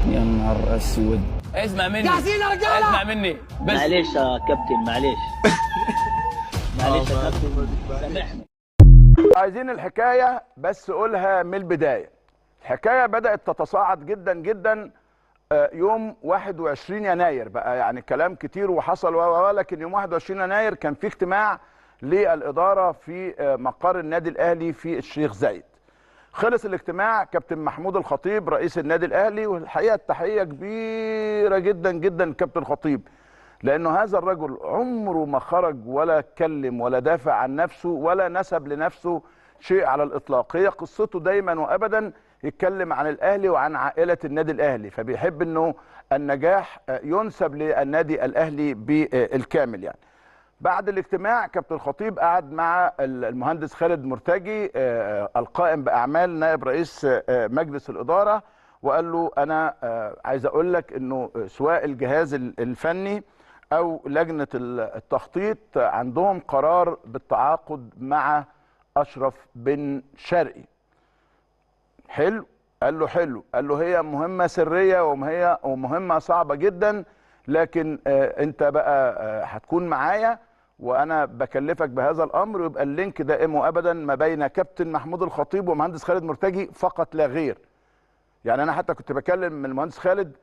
يا نهار اسود. اسمع مني، جاهزين يا رجاله؟ اسمع مني بس. معلش يا كابتن، معلش معلش يا كابتن، سامحني. عايزين الحكاية بس قولها من البداية. الحكاية بدات تتصاعد جدا جدا يوم 21 يناير بقى، يعني كلام كتير وحصل و لكن يوم 21 يناير كان في اجتماع للادارة في مقر النادي الاهلي في الشيخ زايد. خلص الاجتماع، كابتن محمود الخطيب رئيس النادي الاهلي، والحقيقة التحية كبيرة جدا جدا كابتن الخطيب، لانه هذا الرجل عمره ما خرج ولا اتكلم ولا دافع عن نفسه ولا نسب لنفسه شيء على الاطلاق. هي قصته دايما وابدا يتكلم عن الاهلي وعن عائلة النادي الاهلي، فبيحب انه النجاح ينسب للنادي الاهلي بالكامل. يعني بعد الاجتماع كابتن الخطيب قعد مع المهندس خالد مرتجي القائم باعمال نائب رئيس مجلس الادارة، وقال له انا عايز اقول لك انه سواء الجهاز الفني او لجنة التخطيط عندهم قرار بالتعاقد مع اشرف بن شرقي. حلو؟ قال له حلو. قال له هي مهمة سرية ومهمة صعبة جدا، لكن انت بقى هتكون معايا وانا بكلفك بهذا الامر، ويبقى ال link دائم وابدا ما بين كابتن محمود الخطيب ومهندس خالد مرتجي فقط لا غير. يعني انا حتى كنت بكلم المهندس خالد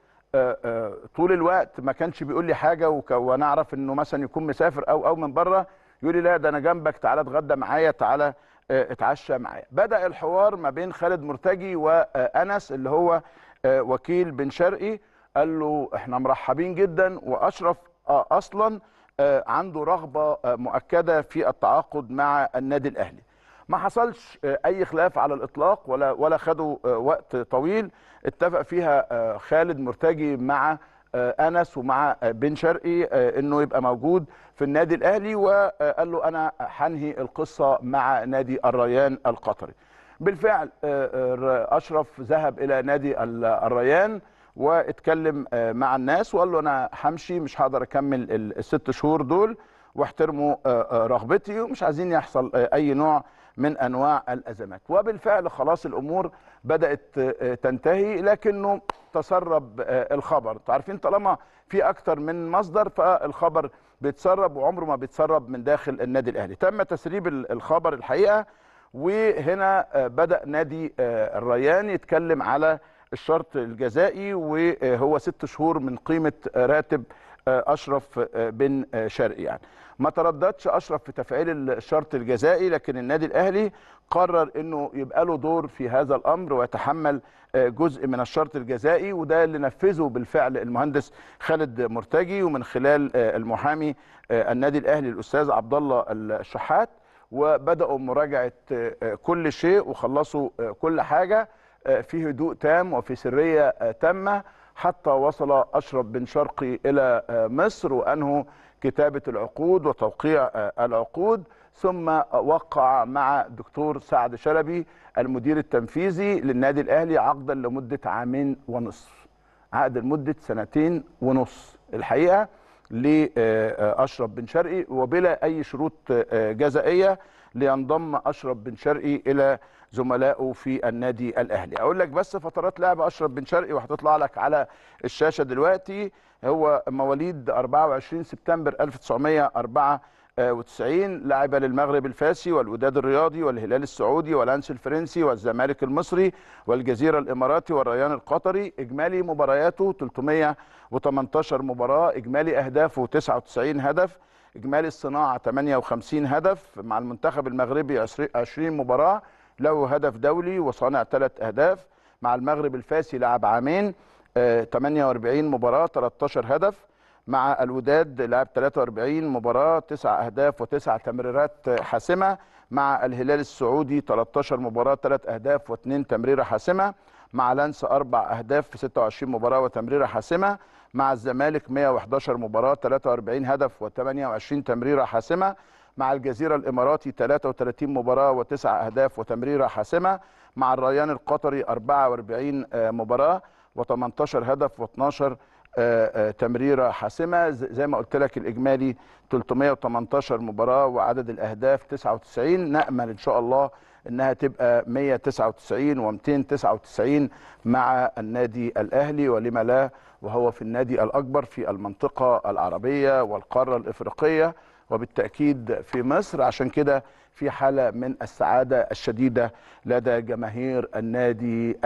طول الوقت، ما كانش بيقول لي حاجة، وانا اعرف انه مثلا يكون مسافر او من بره، يقول لي لا ده انا جنبك، تعالى اتغدى معايا، تعالى اتعشى معايا. بدأ الحوار ما بين خالد مرتجي وانس اللي هو وكيل بن شرقي، قال له احنا مرحبين جدا، واشرف اصلا عنده رغبة مؤكدة في التعاقد مع النادي الاهلي. ما حصلش اي خلاف على الاطلاق ولا خدوا وقت طويل، اتفق فيها خالد مرتجي مع انس ومع بن شرقي انه يبقى موجود في النادي الاهلي، وقال له انا هنهي القصة مع نادي الريان القطري. بالفعل اشرف ذهب الى نادي الريان واتكلم مع الناس وقال له انا همشي، مش هقدر اكمل الست شهور دول، واحترموا رغبتي، ومش عايزين يحصل اي نوع من انواع الازمات. وبالفعل خلاص الامور بدات تنتهي، لكنه تسرب الخبر. انتوا عارفين طالما في اكتر من مصدر فالخبر بيتسرب، وعمره ما بيتسرب من داخل النادي الاهلي. تم تسريب الخبر الحقيقة، وهنا بدا نادي الريان يتكلم على الشرط الجزائي، وهو 6 شهور من قيمة راتب اشرف بن شرقي. يعني ما ترددش اشرف في تفعيل الشرط الجزائي، لكن النادي الاهلي قرر انه يبقى له دور في هذا الامر ويتحمل جزء من الشرط الجزائي، وده اللي نفذه بالفعل المهندس خالد مرتجي، ومن خلال المحامي النادي الاهلي الاستاذ عبد الله الشحات، وبداوا مراجعه كل شيء وخلصوا كل حاجة في هدوء تام وفي سرية تامة، حتى وصل اشرف بن شرقي الى مصر وانهوا كتابه العقود وتوقيع العقود، ثم وقع مع دكتور سعد شلبي المدير التنفيذي للنادي الاهلي عقدا لمدة 2.5 عام، عقد لمدة 2.5 سنين الحقيقة لاشرف بن شرقي، وبلا اي شروط جزائيه، لينضم اشرف بن شرقي الى زملائه في النادي الاهلي. اقول لك بس فترات لعب اشرف بن شرقي وهتطلع لك على الشاشة دلوقتي. هو مواليد 24 سبتمبر 1994، لعب للمغرب الفاسي والوداد الرياضي والهلال السعودي والانس الفرنسي والزمالك المصري والجزيرة الاماراتي والريان القطري. اجمالي مبارياته 318 مباراة، اجمالي اهدافه 99 هدف، اجمالي الصناعة 58 هدف، مع المنتخب المغربي 20 مباراة، له هدف دولي وصانع 3 اهداف. مع المغرب الفاسي لعب عامين، 48 مباراة 13 هدف. مع الوداد لعب 43 مباراة 9 أهداف و9 تمريرات حاسمة. مع الهلال السعودي 13 مباراة 3 أهداف و2 تمريرة حاسمة. مع لانس 4 أهداف في 26 مباراة وتمريرة حاسمة. مع الزمالك 111 مباراة 43 هدف و28 تمريرة حاسمة. مع الجزيرة الإماراتي 33 مباراة و9 أهداف وتمريرة حاسمة. مع الريان القطري 44 مباراة و18 هدف و12 تمريرة حاسمة. زي ما قلت لك الإجمالي 318 مباراة وعدد الأهداف 99. نأمل إن شاء الله انها تبقى 199 و299 مع النادي الاهلي، ولما لا وهو في النادي الاكبر في المنطقة العربية والقاره الافريقية وبالتاكيد في مصر. عشان كده في حاله من السعادة الشديدة لدى جماهير النادي